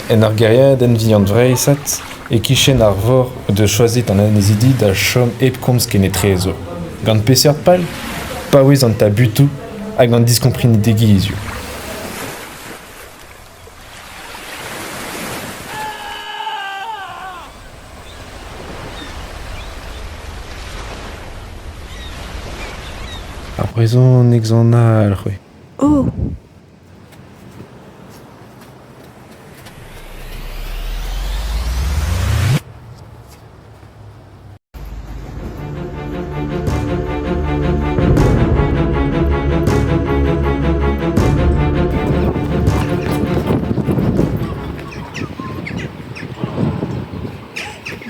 En ur gêriadenn vihan vreizhat e-kichen ar vor o deus choazet an annezidi da chom hep komz kenetrezo. Gant peseurt pal ? Paouez an tabutoù hag an diskomprenidigezhioù. Ar brezhoneg zo an alc'hwez. Oh !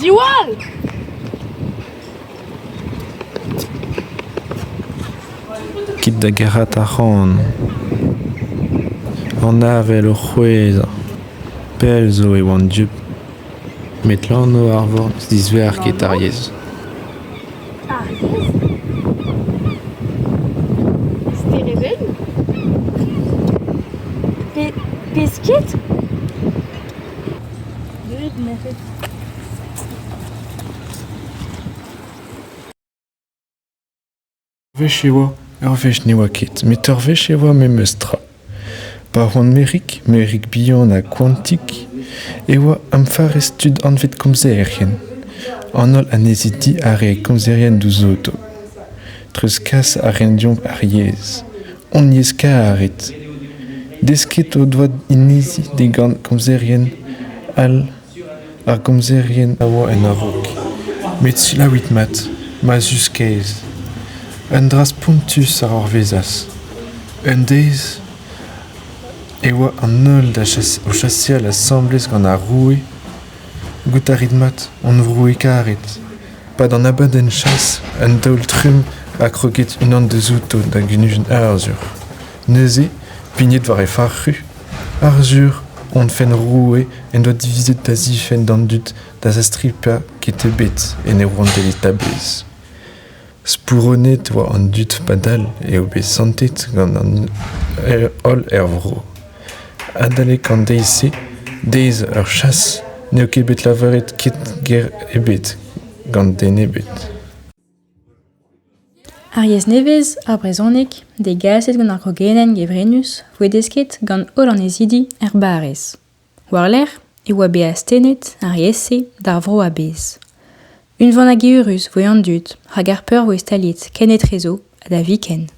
Diwall ! Kit da gerc'hat ac'hann. An avel o c'hwezhañ. Pell zo e oan dieub. Met lanv Arvor ne zisverk ket ar yezh. Ar yezh ? Steredenn ? Pe pesked ? Deuit merc'hed. Ur wech e oa, ur wech ne oa ket, met ur wech e oa memes tra. Pa oan meurig, meurig bihan ha koantik, e oa em farrez tud anvet komzerien. An holl annezidi a rae komzerien diouzhouto. Treuzkas a raent deomp ar yezh, hon yezh karet. Desket o doa inizi digant komzerien all Ar gomzerien a oa en a-raok. Met selaouit mat, ma zud-kaezh. Un dra spontus a c'hoarvezas. Un deiz e oa an holl da o chaseal asambles gant ar roue. Goût a rit mat, hon roue karet. 'Pad an abadenn chas, un taol-trumm ha kroget unan deuzouto da gunujenn Arzhur. Neuze, pignet war e farc'hu, Arzhur, hon fenn-roue, en doa divizet da zifenn d'an dud da zastripañ ket ebet en e rouantelezh a-bezh. Spouronet e oa an dud padal eo bet santet gant an holl er vro. Adalek an deiz-se, deiz ur chas, n'eo ket bet lavaret ket ger ebet gant den ebet. Ar yezh nevez, ar brezhoneg, degaset gant ar grogenenn gevrenus, voe desket gant holl annezidi er barrez. War-lerc'h e oa bet astennet ar yezh-se d'ar vro a-bezh. Unvan hag eürus voe an dud rak ar peur voe staliet kenetrezo ha da viken.